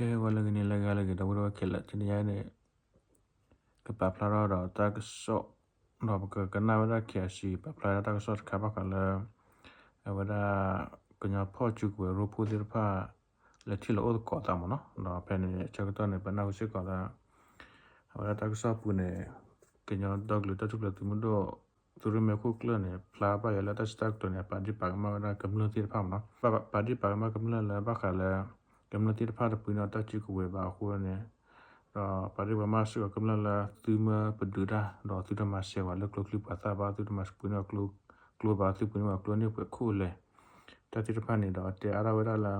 ကဲဝဲလၢဂ့ၤန့ၣ် လၢဂၤလၢဂ့ၤ ဒီပုၢ်ဝဲၢ်ခဲလၢာ် တနံၤအံၤန့ၣ် ကပာ်ဖျါထီၣ်ဒီးတၢ်ကစီၣ် ဒီးပကကနၣ်ဝဲဒၣ် KIC ပာ်ဖျါဒၣ်တၢ်ကစီၣ်တခါဘၣ်ဃးလၢ အဝဲဒၣ် ကညီဖီၣ်စုကဝဲၤရိဖှိၣ်သ့ၣ်တဖၣ် လဲၤထံၣ်လိာ်အိၣ်သကိးသးမ့ၢ်နီၤ. ဒီးဖဲန့ၣ် ဆၢကတီၢ်န့ၣ် ပနၢ်ဟူစ့ၢ်ကီးလၢ အဝဲဒၣ်တၢ်ကစီၣ်ပူၤန့ၣ် ကညီဒီကလုာ်တၢ်ထူၣ်ဖျဲးသုးမုၢ်ဒိၣ် သုးရ့ၣ်မဲာ်ခိၣ်ကျၢၢ်န့ၣ် ဖျါဘၣ်ဃးလၢတၢ်စံးတၢ်ကတိၤန့ၣ် ပာ်ဒ့ၣ်ပာ်ကမၣ်ဝဲဒၣ်ကမျၢၢ်သ့ၣ်တဖၣ်မ့ၢ်နီၤ. ပာ်ဒ့ၣ်ပာ်ကမၣ်ကမျၢၢ်လၢဘၣ်ဃးလၢ ကမျၢၢ်သ့ၣ်တဖၣ်တပှ့ၤန့ၢ်တၢ်စုကဝဲၤဘၣ်အဃိန့ၣ် ဒီးပာ်ဒ့ၣ်ပာ်ကမၣ်စ့ၢ်ကီးကမျၢၢ်လၢသုမၢပဒုးတၢ် ဒီးသုတမၤစၢၤဝဲလၢကျိချံပှၤသၣ်ဘၣ် သုတမၤပှ့ၤန့ၢ်အကျိဘၣ် သုပှ့ၤန့ၢ်အကျိန့ၢ်ပှဲၤခိၣ်လဲၣ် တၢ်သ့ၣ်တဖၣ်န့ၣ်ဒီးတဲအါထီၣ်ဝဲဒၣ်လၢ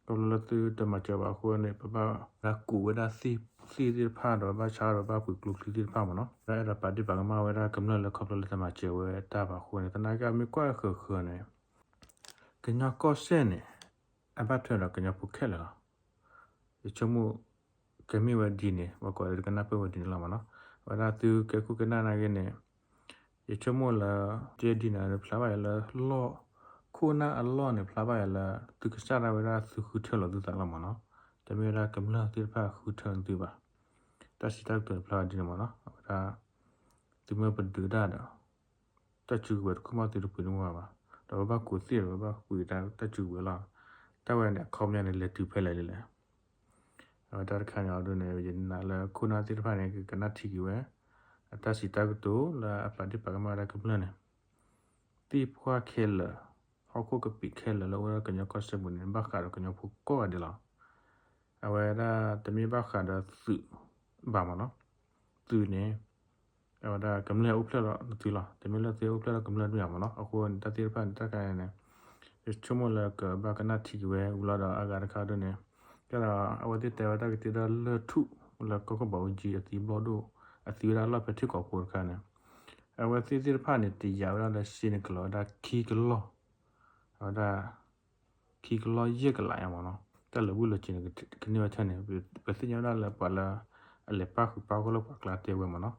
ခီဖျိလၢသုတမၤစၢၤဘၣ်အဃိန့ၣ် ပဘၣ်ဒၣ်ကူးဝဲဒၣ်သ့ၣ်သ့ၣ်တဖၣ်ဒီးဘၣ်ဆါဒီးဘၣ်ပှ့ၤကျိချံသ့ၣ်တဖၣ်မ့ၢ်နီၤ. ဒီးအဲၣ်ဒိးပာ်ဒ့ၣ်ပာ်ကမၣ်ဝဲဒၣ်ကမျၢၢ်လၢခီဖျိလၢတမၤစၢၤဝဲတၢ်ဘၣ်အဃိန့ၣ် သနာ်က့မ့ၢ်ကွၢ်ဃၢၤဃၢၤန့ၣ် ကညီကီၢ်စဲၣ်န့ၣ် အဘၣ်ထွဲဒီးကညီဖိခဲလၢာ်လီၤ. ယဆိကမိၣ် ကမ့ၢ်ဝဲဒ်န့ၣ် ပှၤကိးဒီးကနၢ်ပၢၢ်ဝဲဒ်န့ၣ်လီၤမ့ၢ်နီၤ. အဝဲဒၣ်သုကဲခိၣ်ကနၣ်နာ်က့န့ၣ် ယဆိကမိၣ်လၢ ကဲဒ်န့ၣ် ဖျါဘၣ်ယၤလၢလီၢ် ခိၣ်နၢ်အလီၢ်န့ၣ် ဖျါဘၣ်ယၤလၢ သုကစၢ်ဒၣ်ဝဲဒၣ်သုဃုထၢလိာ်သုသးလီၤမ့ၢ်နီၤ. တမ့ၢ်ဝဲဒၣ်ကမျၢၢ်သ့ၣ်တဖၣ်ဃုထၢသုဘၣ်. တၢ်စံးတၢ်ကတိၤန့ၣ်ဖျါဘၣ်ဒ်န့ၣ်မ့ၢ်နီၤ. အဝဲဒၣ် သုမၢပဒုးတၢ်ဒီး တၢ်စုကဝဲၤတခိၣ်မးသုတပှ့ၤန့ၢ်ဝဲဘၣ်. ဒီးပဘၣ်ကူးသ့ၣ်ဒီးပဘၣ်ပှ့ၤတၢ်စုကဝဲၤလီၤ. တၢ်ဝဲန့ၣ်အခီပညီန့ၣ် လဲၤတုၤဖဲလဲၣ်လဲၣ်. အဝဲတၢ်တခါန့ၣ်အဒိန့ၣ် ယနာ်လၢခိၣ်နၢ်သ့ၣ်တဖၣ်န့ၣ် ကကနၣ်ထံက့ၤဝဲ အတၢ်စံးတၢ်ကတိၤလၢအပာ်ဒ့ၣ်ပာ်ကမၣ်ဝဲဒၣ်ကမျၢၢ်န့ၣ် သ့ၣ်ပှၢ်ခဲလၢာ် ဟီၣ်ခိၣ်ကပံာ်ခဲလၢာ်လၢအိၣ်ဝဲဒၣ်ကညီကီၢ်စဲၣ်ပူၤန့ၣ် ဘၣ်ဃးဒီးကညီဖိကိးဂၤဒဲးလီၤ. အဝဲဒၣ်တမ့ၢ်ဘၣ်ဃးဒီးသုးဘၣ်မ့ၢ်နီၤ. သုးန့ၣ် အဝဲဒၣ်ကမျၢၢ်အိၣ်ဖျဲၣ်ဒီးသုးလီၤ. တမ့ၢ်လၢသုးအိၣ်ဖျဲၣ်ဒီးကမျၢၢ်တမ့ၢ်ဘၣ်မ့ၢ်နီၤ. အဃိန့ၣ် တၢ်သ့ၣ်တဖၣ်န့ၣ် တၢ်ခါန့ၣ် ယဆိကမိၣ်လၢကဘၣ်ကနၣ်ထံက့ၤဝဲဝံၤလီၤဒီးအဂၤတခါဒ်န့ၣ် ကဲဒီးအဝဲသ့ၣ်တဲဝဲတၢ်ကတ့ဒီးလၢၢ်ထူၣ်လၢကီၢ်ခိၣ်ဘးအူကၠံအသံဘျီၣ်ဒိၣ် အသံဝဲဒၣ်လီၢ်ဖဲထံကီၢ်ဖိတခါန့ၣ် အဝဲသ့ၣ်သ့ၣ်တဖၣ်န့ၣ် တယာ်ဝဲဒၣ်လၢစ့န့ၣ်ကလီၤဝဲဒၣ်ခံကလီၢ် အဝဲဒၣ် ခံကလီၢ်ယဲၢ်ကလးညါမ့ၢ်နီၤ. တၢ်လၢာ်ဘူၣ်လၢာ်စ့ၤန့ၣ် ကန့ၢ်ဝဲထဲန့ၣ် ပသ့ၣ်ညါဝဲဒၣ်လၢပှၤလၢ အလဲၤပၣ်ဃုာ်ပၣ်ဂီၢ်လၢပှၤကျါတဲဝဲမ့ၢ်နီၤ.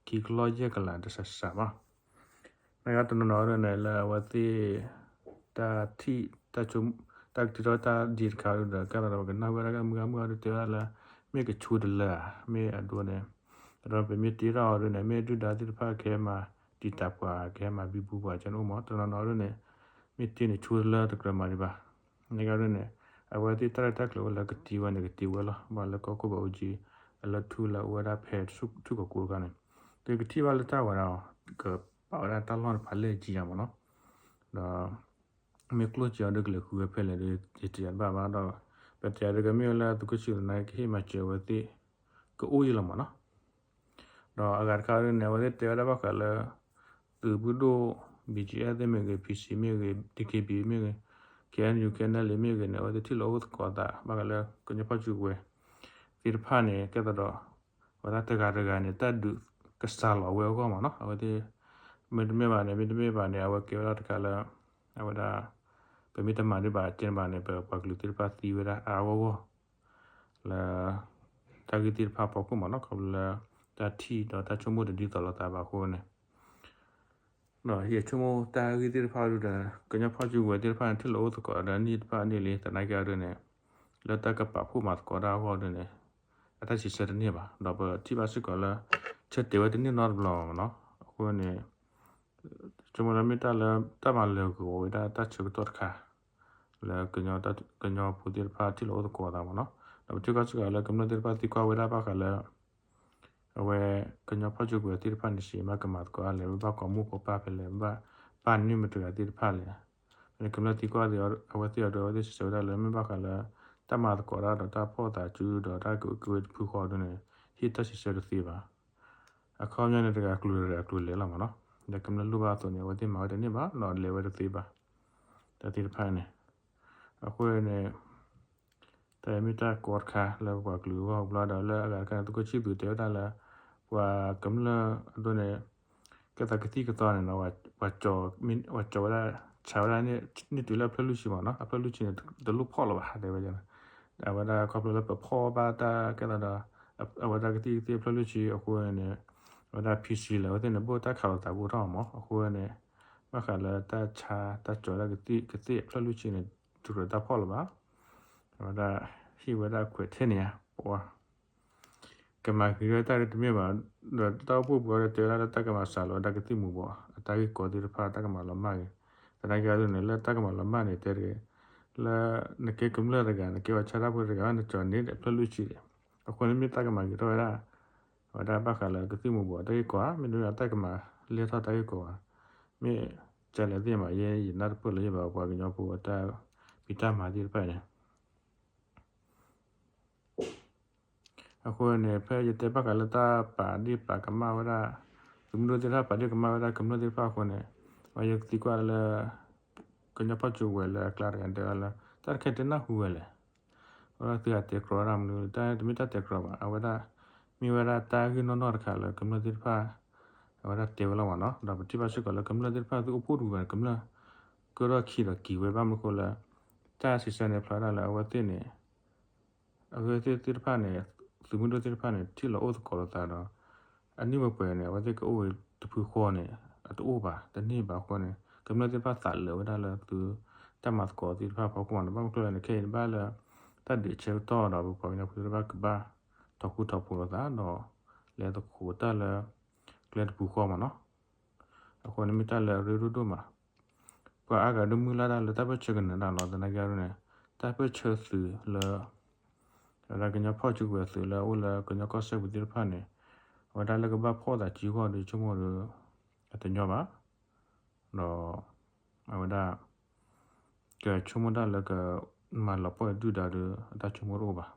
ခံကလီၢ်ယဲၢ်ကလးတစးစးဘၣ်. နဂၤတနီၤနီၤဒ်န့ၣ် လၢအဝဲသ့ၣ် တၢ်ထံၣ် တၢ်ကတိၤတၢ်ဒ်တခါဒီး ကဲသးဒီးပကနၣ်ဝဲဒၣ်ကမုၢ်ဂၤမုၢ်ဂၤဒ်တဲဝဲဒၣ်လၢ မ့ၢ်ကဆိတလၢဧါ မ့ၢ်အဒိန့ၣ် ဒီးပမ့ၢ်တ့ထီၣ်အီၤဒ်န့ၣ် မ့ၢ်ဒုၣ်ဒါသ့ၣ်တဖၣ်ကဟဲမၤတံာ်တာ်ပှၤ ကဟဲမၤဘံဘူပှၤကန့ၣ်အိၣ်မး တနီၤနီၤဒ်န့ၣ် မ့ၢ်တ့န့ၣ်ဆိတလၢတကြၢးမၤဒံးဘၣ်. နဂၤဒ်န့ၣ် အဝဲသ့ၣ်တၢ်ရဲၣ်တၢ်ကျဲၤဝဲလၢကတ့ဝဲန့ၣ် ကတ့ဝဲလီၤ. ဘၣ်လၢကီၢ်ခိၣ်ဘးအူကၠံ အလၢထူလၢအအိၣ်ဝဲဒၣ်ဖဲထူၣ်ကီၢ်ကိးတခါန့ၣ် သုကထံၣ်ဘၣ်လၢတၢ်ဝဲဒၣ် ကပာ်ဝဲဒၣ်တၢ်လီၢ်န့ၣ်ဖးလဲၢ်ကံယါမ့ၢ်နီၤ. ဒီး မ့ၢ်ကျိၣ်စ့အီၤဒ်ကလဲၤဃုဝဲဖဲလဲၣ်ဒီး ယတယာ်တဘၣ်ဘၣ်ဒီး ပတယာ်ဒ်ကမ့ၢ်ဝဲလၢသုးခိၣ်ဆံၣ်သနာ်က့ ကဟ့ၣ်မၤစၢၤဝဲသ့ၣ် ကအိၣ်ယံလီၤမ့ၢ်နီၤ. ဒီးအဂၤတခါဒ်န့ၣ် အဝဲသ့ၣ်တဲဝဲဒၣ်ဘၣ်ဃးလၢ သုးမုၢ်ဒိၣ် ဘံၣ်ကၠံၣ်အဲၣ်သ့ၣ်မ့ၢ်ဂ့ၤ ဖံစံမ့ၢ်ဂ့ၤ ဒံၣ်က့ဘံၣ်မ့ၢ်ဂ့ၤ ခ့ၣ်အဲၣ်ယူၣ် ခ့ၣ်အဲၣ်ယူၣ် မ့ၢ်ဂ့ၤန့ၣ် အဝဲသ့ၣ်ထံၣ်လိာ်အိၣ်သကိးသး ဘၣ်ဃးလၢကညီဖီၣ်စုကဝဲၤသ့ၣ်တဖၣ်န့ၣ် ကဲသးဒီး အဝဲဒၣ်တဂၤတဂၤန့ၣ် တၢ်ဒုးကစှၤလီၤဝဲအဂီၢ်မ့ၢ်နီၤ. အဝဲသ့ၣ် မ့တမ့ၢ်ဘၣ်န့ၣ် မ့တမ့ၢ်ဘၣ်န့ၣ် အဝဲကဲဝဲဒၣ်တခါလၢ အဝဲဒၣ် ပမ့ၢ်တမၤဒံးဘၣ်ကဲန့ၣ်ဘၣ်န့ၣ် ပပှၤကလုာ်သ့ၣ်တဖၣ်သံဝဲဒၣ်အါအါဂီၢ်ဂီၢ် လၢ တၢ်ဂ့ၢ်သ့ၣ်တဖၣ်အဖီခိၣ်မ့ၢ်နီၤ ခီဖျိလၢ တၢ်ထံၣ်ဒီးတၢ်ဆိကမိၣ်တဒ်သိးလိာ်သးဘၣ်အဃိန့ၣ် ဒီးယဆိကမိၣ်တၢ်ဂ့ၢ်သ့ၣ်တဖၣ်ဒ်ဒီး ကညီဖီၣ်စုကဝဲၤသ့ၣ်တဖၣ်န့ၣ် ထံၣ်လိာ်အိၣ်သကိးဒီးနံၣ်တဖၣ်န့ၣ်လံ သနာ်က့အဒိန့ၣ် လၢတၢ်ကပာ်ဖှိၣ်မၤသကိးတၢ်အဂီၢ်ဒ်န့ၣ် အတၢ်စံးဆၢတန့ၢ်ဘၣ် ဒီးပထံၣ်ဘၣ်စ့ၢ်ကီးလၢ ဆၢတဲာ်ဝဲတန့ၢ်နီတဘျီဘၣ်မ့ၢ်နီၤ အဃိန့ၣ် ဆိကမိၣ်လၢမ့ၢ်တၢ်လၢတၢ်မၤလၢာ်ဂီၤဝဲဒၣ်တၢ်ဆၢကတီၢ်တခါ လၢ ကညီဖိသ့ၣ်တဖၣ်ထံၣ်လိာ်အိၣ်သကိးအသးမ့ၢ်နီၤ ဒီးပထံၣ်ကွၢ်စ့ၢ်ကီးလၢကမျၢၢ်သ့ၣ်တဖၣ်သံကွၢ်ဝဲဒၣ်ဘၣ်ဃးလၢ အဝဲ ကညီဖီၣ်စုကဝဲၤသ့ၣ်တဖၣ်န့ၣ် စံးမ့ၢ်ကမၤသကိးအါလဲၣ် ဘၣ်ကိးမုၢ်ကိးပၢ်ဖဲလဲၣ် ဘၣ်ပာ်န့ၢ်မတၤတဂၤသ့ၣ်တဖၣ်လဲၣ် ဖဲန့ၣ်ကမျၢၢ်သံကွၢ်အဝဲသ့ၣ်အဒိ အဝဲသ့ၣ်စံးဆၢဝဲဒၣ်လၢမ့ၢ်ဘၣ်ဃးလၢ တၢ်မၤသကိးတၢ်ဒီးတၢ်ဖီၣ်သးစုဒီးတၢ်ကဝ့တဖုဃီဒ်န့ၣ် ဟ့ၣ်တၢ်စံးဆၢတသ့ဘၣ် အခီပညီန့ၣ်တဂၤကျိၤတဂၤကျိၤလဲၤလီၤမ့ၢ်နီၤ ဒီးကမျၢၢ်လိၣ်ဘၣ်အသိးန့ၣ် အဝဲသ့ၣ်မၤဝဲတန့ၢ်ဘၣ် ဒီးလဲၤဝဲတသ့ဘၣ် တၢ်သ့ၣ်တဖၣ်န့ၣ် အဃိန့ၣ် တၢ်အံၤမ့ၢ်တၢ်ကီတခါလၢပှၤကလုာ်အဂီၢ်ဘျီဒီးလၢအဂၤတခါန့ၣ် သုးခိၣ်ဆံၣ်သူးတဲဝဲဒၣ်လၢ ပှၤကမျၢၢ်အဒိန့ၣ် ကဲသးကသံၣ်ကသီန့ၣ်နီၤ ပှၤကၠီၤဝဲဒၣ် ဆးဝဲဒၣ်န့ၣ်တုၤလၢအဖျၢၣ်လွံၢ်ဆံမ့ၢ်နီၤ အဖျၢၣ်လွံၢ်ဆံန့ၣ် တလိၣ်ဖီၣ်လၢၤဘၣ် တဲဝဲ အဝဲဒၣ်ခီဖျိလၢပဖီၣ်ဘၣ်တၢ်ကဲသးဒီး အဝဲဒၣ်ကသံၣ်ကသ့အဖျၢၣ်လွံၢ်ဆံအဃိန့ၣ် အဝဲဒၣ် PC လၢအဝဲသ့ၣ်န့ၣ် ဘၣ်တၢ်ခးလိာ်သးဘၣ်ထီၣ်မ့ၢ် အဃိန့ၣ် ဘၣ်ဃးလၢတၢ်ဆါတၢ်ကၠီၤဝဲဒၣ်ကသံၣ်ကသ့အဖျၢၣ်လွံၢ်ဆံန့ၣ် တကြၢးတၢ်ဖီၣ်လၢၤဘၣ် အဝဲဒၣ် ဟ့ၣ်ဝဲဒၣ်ခွဲးထဲန့ၣ်ဧါ, ပှၤ ကမၤဂ့ၤထီၣ်တၢ်ဒ်တမ့ၢ်ဘၣ်, ဒီးတၢ်အိၣ်ဖှိၣ်ပူၤအံၤဒီးတဲဝဲဒၣ်လၢတၢ်ကမၤစှၤလီၤဝဲဒၣ်ကသံၣ်မူၤဘှီး အတၢ်ဂ့ၢ်ကီသ့ၣ်တဖၣ် တၢ်ကမၤလီၤမၢ်ဂ့ၤ, သနာ်က့အီၤဒ်န့ၣ် လၢတၢ်ကမၤလီၤမၢ်န့ၣ် တဲတဂ့ၤ, လၢနကဲကမျၢၢ်တဂၤ နကဲပှၤဆါတၢ်ဖိတဂၤ နကၠီၤန့ၢ်ဒီးဖျၢၣ်လွံၢ်ဆံဒီး, အဃိန့ၣ်မ့ၢ်တၢ်ကမၤဂ့ၤထီၣ်ဝဲဒၣ် အဝဲဒၣ်ဘၣ်ဃးလၢကသံၣ်မူၤဘှီးအတၢ်ဂ့ၢ်ကီဧါ, မ့တမ့ၢ်အတၢ်ကမၤလဲၢ်ထီၣ်တၢ်ဂ့ၢ်ကီဧါ, မ့ၢ်ကလဲၤသ့ၣ်မး ယဲယနၢ်တပၢၢ်လၢၤယဘၣ် ပှၤကညီဖိအတၢ်ဖံးတၢ်မၤသ့ၣ်တဖၣ်န့ၣ် အဃိန့ၣ် ဖဲယတဲဘၣ်ဃးလၢတၢ်ပာ်ဒ့ၣ်ပာ်ကမၣ်ဝဲဒၣ် သုးမုၢ်ဒိၣ်သ့ၣ်တဖၣ် ပာ်ဒ့ၣ်ကမၣ်ဝဲဒၣ်ကမျၢၢ်သ့ၣ်တဖၣ်အဃိန့ၣ်, ဝဲယကသံကွၢ်လၢ ကညီဖီၣ်စုကဝဲၤလၢအကျါတဂၤတဲဝဲလၢ တၢ်တခါတဲနၢ်ဟူဝဲလဲၣ်, အဝဲဒၣ်သုဟးတဲကြီဝဲဒၣ်မနုၤ တၢ်တမ့ၢ်တၢ်တဲကြီဘၣ်, အဝဲဒၣ် မ့ၢ်ဝဲဒၣ်တၢ်ဂ့ၢ်နီၢ်နီၢ်တခါလၢကမျၢၢ်သ့ၣ်တဖၣ် အဝဲဒၣ်တဲဝဲလီၤမးနီၤ, ဒီးပထံၣ်ဘၣ်စ့ၢ်ကီးလၢကမျၢၢ်သ့ၣ်တဖၣ်သုအိၣ်ဖှိၣ်တဝံၤဘၣ်န့ၣ် ကမျၢၢ် ကၢၢ်ထီၣ်ခံဒီးက့ၤဝဲ ဘၣ်မနုၤအဃိလၢ တၢ်စံးဆၢန့ၣ်ဖျါဒၣ်လၢအဝဲသ့ၣ်န့ၣ် အဝဲသ့ၣ်သ့ၣ်တဖၣ်န့ၣ် သုးမုၢ်ဒိၣ်သ့ၣ်တဖၣ်န့ၣ် ထံၣ်လီၤအိၣ်သကိးလိာ်သးဒီး အနံၣ်ပှဲၤပှဲၤန့ၣ် အဝဲသ့ၣ်ကအိၣ်ဝဲတဖုဃီန့ၣ် အတအိၣ်ဘၣ် တန့ၢ်ဘၣ်အဃိန့ၣ် ကမျၢၢ်သ့ၣ်တဖၣ်သးလၢာ်ဝဲဒၣ်လၢသုတၢ်မၤသကိးသ့ၣ်တဖၣ်အဖီခိၣ်မးနီၤ, ဘၣ်မနုၤအဃိလဲၣ်န့ၣ် ခဲအံၤန့ၣ်ဘၣ်လၢ တၢ်ဒုးဆၢကတီၢ်ဒီး ပပှၤကညီဖိသ့ၣ်တဖၣ်ကဘၣ်ထီၣ်ဃူထီၣ်ဖိးလိာ်သးဒီး လဲၤသကိးတၢ်လၢ ကျဲတဖုဃီမးနီၤ. အဃိန့ၣ်မ့ၢ်တၢ်လၢအရ့ဒိၣ်ဒိၣ်မး ပှၤအါဂၤဒိၣ်မုၢ်လၢ်တၢ်လၢတၢ်ပၢၢ်ဆၢကနၢၤတၢ်လီၤ. သနာ်က့အီၤဒ်န့ၣ် တၢ်ပၢၢ်ဆၢသုးလၢ အဝဲဒၣ်ကညီဖီၣ်စုကဝဲၤသုးလၢအအိၣ်လၢကညီကီၢ်စဲၣ်ပူၤသ့ၣ်တဖၣ်န့ၣ် အဝဲဒၣ်လၢကဘၣ်ဖီၣ်သးစုဂီၢ်ဒီး ဆိကမိၣ်ဒီး အတညီဘၣ် ဒီး အဝဲဒၣ် ကဆိကမိၣ်တၢ်လၢကမၤလီၤပှီၢ်ဒုၣ်ဒါဒီး အတၢ်ဆိကမိၣ်တအိၣ်ဘၣ်.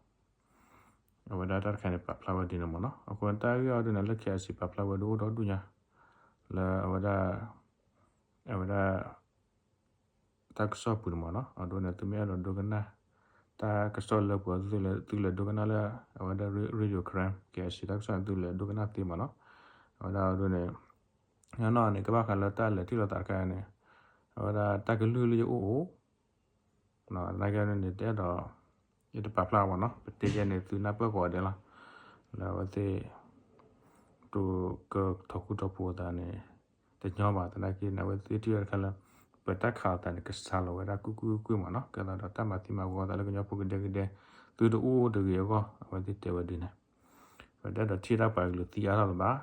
အဝဲဒၣ်တၢ်တခါန့ၣ် ပာ်ဖျါဝဲဒ်န့ၣ်မးနီၤ. အဃိတၢ်ဂ့ၢ်အီၤဒ်န့ၣ် လၢ KIC ပာ်ဖျါဝဲဒၣ်အိၣ်ဒီဒူၣ်ညါ လၢအဝဲဒၣ် အဝဲဒၣ် တၢ်ကစီၣ်ပူၤန့ၣ်မးနီၤ. အဒိန့ၣ် သုမ့ၢ်အဲၣ်ဒိးဒိကနၣ် တၢ်ကစီၣ်လၢပှဲၤ သုလဲၤဒိကနၣ်လၢ အဝဲဒၣ် Radio Karen KIC တၢ်ကစီၣ်န့ၣ် သုလဲၤဒိကနၣ်သ့မးနီၤ. အဝဲဒၣ်အဒိန့ၣ် နီၢ်နီၢ်န့ၣ် ကဘၣ်ဃးလၢတၢ်လဲၤထံၣ်လိာ်သးတခါန့ၣ် အဝဲဒၣ်တၢ်ကလုၢ်လၢယအိၣ်အိၣ် သနာ်က့န့ၣ် တအဲၣ်ဒိး ယတပာ်ဖျါမးနီၤ. ပတဲယဲန့ၣ် သုနၢ်ပၢၢ်ကိးဂၤဒဲးလီၤ. လၢအဝဲသ့ၣ် တိကထီၣ်ဃူထီၣ်ဖိးအသးန့ၣ် တညီဘၣ်. သနာ်က့န့ၣ် အဝဲသ့ၣ်ထံၣ်ဝဲတခါလၢ ပတၢ်ခးအသးန့ၣ် ကစှၤလီၤဝဲဒၣ်ကွ့ၢ်ကွ့ၢ်ကွ့ၢ်မးနီၤ. ကဲသးဒီးတၢ်မၤသံမၤဝီသးလၢကညီဖိကဒဲကဒဲ သုတအိၣ်တဂ့ၤအဂီၢ် အဝဲသ့ၣ်တဲဝဲဒ်န့ၣ် ပတအဲၣ်ဒိးထံၣ်တၢ်ပှၤကလုာ်သံအါထီၣ်လၢၤဘၣ်.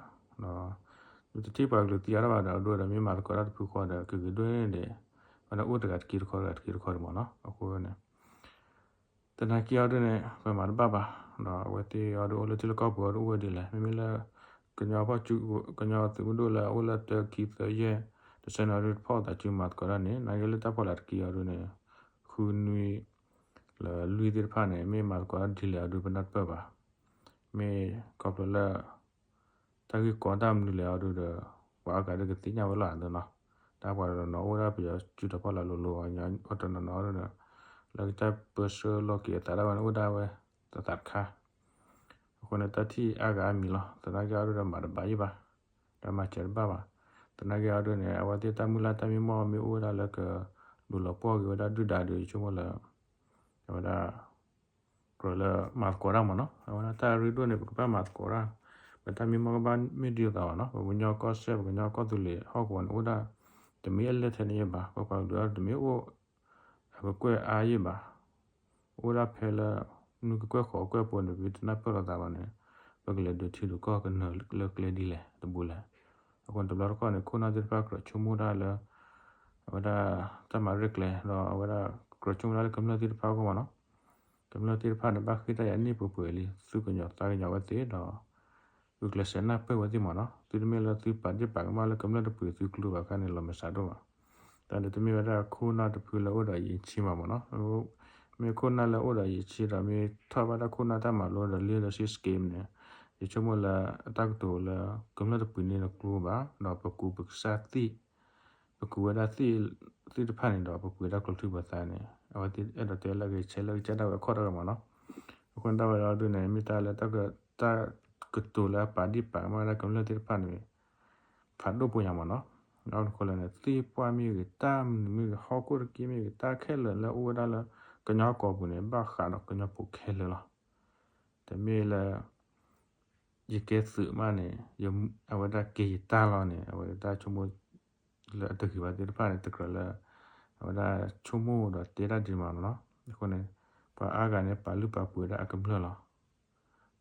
ဒီး သုတထံၣ်ပှၤကလုာ်သံအါထီၣ်ဘၣ်ဒီး အဒိဒီးမ့ၢ်မၤသကိးတၢ်တဖုဃီဒီး ကဂ့ၤဒိၣ်န့ၣ်ဒံး ပှၤန့ၣ်အိၣ်တဂၤတက့တခီ တဂၤတက့တခီဒံးမးနီၤ. အဃိန့ၣ် သနာ်က့အီၤဒ်န့ၣ် ပမၤတဘၣ်ဘၣ်. ဒီးအဝဲသ့ၣ်အီၤဒ်အိၣ်လၢထံလၢကီၢ်ပူၤအီၤဒ်အိၣ်ဝဲဒ်လဲၣ်. မ့မ့ၢ်လၢ ကညီဖီၣ်စု ကညီသုးမုၢ်ဒိၣ်လၢအအိၣ်လၢတၢခံသၢယဲၢ် တဆၢန့ၣ်အီၤဒ်တဖီၣ်သးစုမၤသကိးတၢ်န့ၣ် သနာ်က့လၢတၢ်ဖီလာ်တက့အီၤဒ်န့ၣ် ဃုနွံ လၢလွံၢ်သ့ၣ်တဖၣ်န့ၣ် မ့ၢ်မၤသကိးတၢ်ဒ်လဲၣ်အီၤဒ်ပနၢ်တပၢၢ်ဘၣ်. မ့ၢ်ခီဖျိလၢ တၢ်ဂ့ၢ်ကီတၢ်မနုၤလဲၣ်အီၤဒ်ဒီး ပှၤအါဂၤဒ်ကသ့ၣ်ညါဝဲလီၤအသိးနီၤ. တၢ်ပှၤတနီၤနီၤအိၣ်ဒၣ်ပယီၤစုတီၤဖီလာ်လိၤလိၤ အတနီၤနီၤဒ်န့ၣ် လၢကတၢၢ်ပၢဆှၢလီၤက့ၤအသးဒၣ်ဝဲန့ၣ် အိၣ်ဒၣ်ဝဲသးသးတခါ အဃိန့ၣ် တၢ်ထံၣ်အါဂၤအါမံၤလီၤ. သနာ်က့အီၤဒ်ဒီးမၤတဘၣ်ယံၤဘၣ်, ဒီးမၤစၢၤတဘၣ်ဘၣ်. သနာ်က့အီၤဒ်န့ၣ် အဝဲသ့ၣ်တၢ်မုၢ်လၢ်တၢ်မံမီၢ်မ့ၢ်အိၣ်ဝဲဒၣ်လၢကလူၤလီၤပှီၢ်က့ၤဝဲဒၣ်ဒုၣ်ဒါဒီး ယဆိကမိၣ်လၢ အဝဲဒၣ် ကြၢးလၢမၤသကိးတၢ်မးနီၤ. အဝဲဒၣ်တၢ်ရ့ဒိၣ်န့ၣ် ပကဘၣ်မၤသကိးတၢ်, ပတၢ်မံမီၢ်ကဘၣ်မ့ၢ်ဒ်သိးဘၣ်နီၤ. ပကညီကီၢ်စဲၣ် ပကညီကီၢ်သူလ့ၤဟီၣ်ကဝီၤန့ၣ် အိၣ်ဒၣ် တမ့ၢ်အလဲၢ်ထဲန့ၣ်ယဲဘၣ်, ပပှၤကလုာ်အီၤတမ့ၢ်အိၣ် အကကွဲၢ်အါယဲဘၣ်, အိၣ်ဒၣ်ဖဲလၢ နွံကကွဲၢ်ဃိးကကွဲၢ်ဖိန့ၣ် ပတနၢ်ပၢၢ်လိာ်သးဘၣ်န့ၣ် ပကလဲၤဒုးထံဒုးကီၢ်ကနၢၤလၢကျဲဒ်လဲၣ်တဘိလဲၣ်. အဃိန့ၣ် တဘျီတခီၣ်န့ၣ် ခိၣ်နၢ်သ့ၣ်တဖၣ်ကြၢးဆိကမိၣ်တၢ်လၢ အဝဲဒၣ်တၢ်မၤရဲၣ်ကျဲၤ ဒီးအဝဲဒၣ်ကြၢးဆိကမိၣ်တၢ်လၢကမျၢၢ်သ့ၣ်တဖၣ်အဂီၢ်မးနီၤ. ကမျၢၢ်သ့ၣ်တဖၣ်န့ၣ် ဘၣ်ဃ့ၢ်တၢ်ယၤန့ၢ်ပှဲၤပှဲၤလံ သူၣ်ကညီၤသးကညီၤဝဲသ့ၣ်ဒီး ဂုာ်ကျဲးစၢးနၢ်ပၢၢ်ဝဲသ့ၣ်မးနီၤ. သုတမ့ၢ်လၢသုပာ်ဒ့ၣ်ပာ်ကမၣ်လၢကမျၢၢ်တပူၤသုကျိၤဘၣ်ခါန့ၣ် လီၤမုၢ်စးဒိၣ်ဘၣ်. တၢ်န့ၣ်တမ့ၢ်ဝဲဒၣ်ခိၣ်နၢ်တဖုလၢအိၣ်ဒီးယံာ်ဆံးဘၣ်မးနီၤ. မ့ၢ်ခိၣ်နၢ်လၢအိၣ်ဒီးယံာ်ဆံးဒီး မ့ၢ်ထီၣ်ဘၣ်တၢ်ခိၣ်နၢ်တၢ်မၤလိဒီး leadership skill န့ၣ် ယဆိကမိၣ်လၢအတၢ်ကတိၤလၢ ကမျၢၢ်တပူၤန့ၣ်တကျိၤဘၣ် ဒီးပကူးပကစၢ်သ့ၣ် ပကူးဝဲဒၣ်သ့ၣ်တဖၣ်န့ၣ်ဒီး ပပှ့ၤဒၣ်ကျိချံပှၤသးန့ၣ် အဝဲသ့ၣ်အဲၣ်ဒိးတဲလၢအဂ့ၤဆဲးလၢအကစၢ်ဒၣ်ဝဲအခီၣ်ထီၣ်မးနီၤ. အဃိန့ၣ်ဒၣ်ဝဲဒၣ်ဒ်န့ၣ် မ့ၢ်တၢ်လၢတၢ်ကတိၤလၢအပာ်ဒ့ၣ်ပာ်ကမၣ်ဝဲဒၣ်ကမျၢၢ်သ့ၣ်တဖၣ်န့ၣ် ဖးဒိၣ်ပှဲၤညါမးနီၤ. အဃိန့ၣ် သ့ၣ်ပှၢ်မ့ၢ်ဂ့ၤ တၢ်မနုၤမ့ၢ်ဂ့ၤ ဟီၣ်ခိၣ်တက့ၢ်မ့ၢ်ဂ့ၤ တၢ်ခဲလၢာ်လၢအိၣ်ဝဲဒၣ်လၢ ကညီကီၢ်ပူၤန့ၣ် ဘၣ်ဃးဒီးကညီဖိခဲလၢာ်လီၤ. တမ့ၢ်လၢ ယကဲသုးမးန့ၣ် အဝဲဒၣ်ကဲယတၢ်လီၤန့ၣ် အဝဲဒၣ်ဆိကမိၣ် လၢအတဂ့ၤဘၣ်သ့ၣ်တဖၣ်န့ၣ် တကြၢးလၢ အဝဲဒၣ်ဆိကမိၣ်ဒီးတဲတၢ်ဒ်မးနီၤ. အဃိန့ၣ် ပှၤအါဂၤန့ၣ် ပာ်လုၢ်ပာ်ပှ့ၤဒၣ်အကမျၢၢ်လီၤ.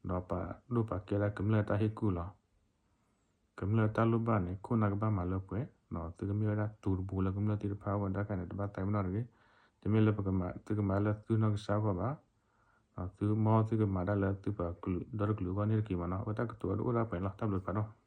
ဒီးပာ်ဒိၣ်ပာ်ကဲဒၣ်ကမျၢၢ်တၢ်ဟ့ၣ်ကူၣ်လီၤ. ကမျၢၢ်တၢ်လိၣ်ဘၣ်န့ၣ် ခိၣ်နၢ်ကဘၣ်မၤလၢပှဲၤ, ဒီးသုကမ့ၢ်ဝဲဒၣ်တူၢ်တပူၤလၢကမျၢၢ်သ့ၣ်တဖၣ်အဂီၢ် တၢ်ခါန့ၣ် တဘၣ်သးပ့ၤနီၣ်တဂ့ၤ. တမ့ၢ်လၢပကမၤ သုကမၤလၢသုနီၢ်ကစၢ်အဂီၢ်ဘၣ်, သုမ့ၢ်သုကမၤတၢ်လၢသုပှၤကလုာ်ဒီတကလုာ်အဂီၢ်န့ၣ်တက့ၢ်မ့ၢ်နီၤ. အဝဲတၢ်ကတိၤဝဲဒၣ်အိၣ်ဒၣ်ပှဲၤန့ၣ်လီၤ. တၢ်ဘျုးတဖၣ်နီၤ.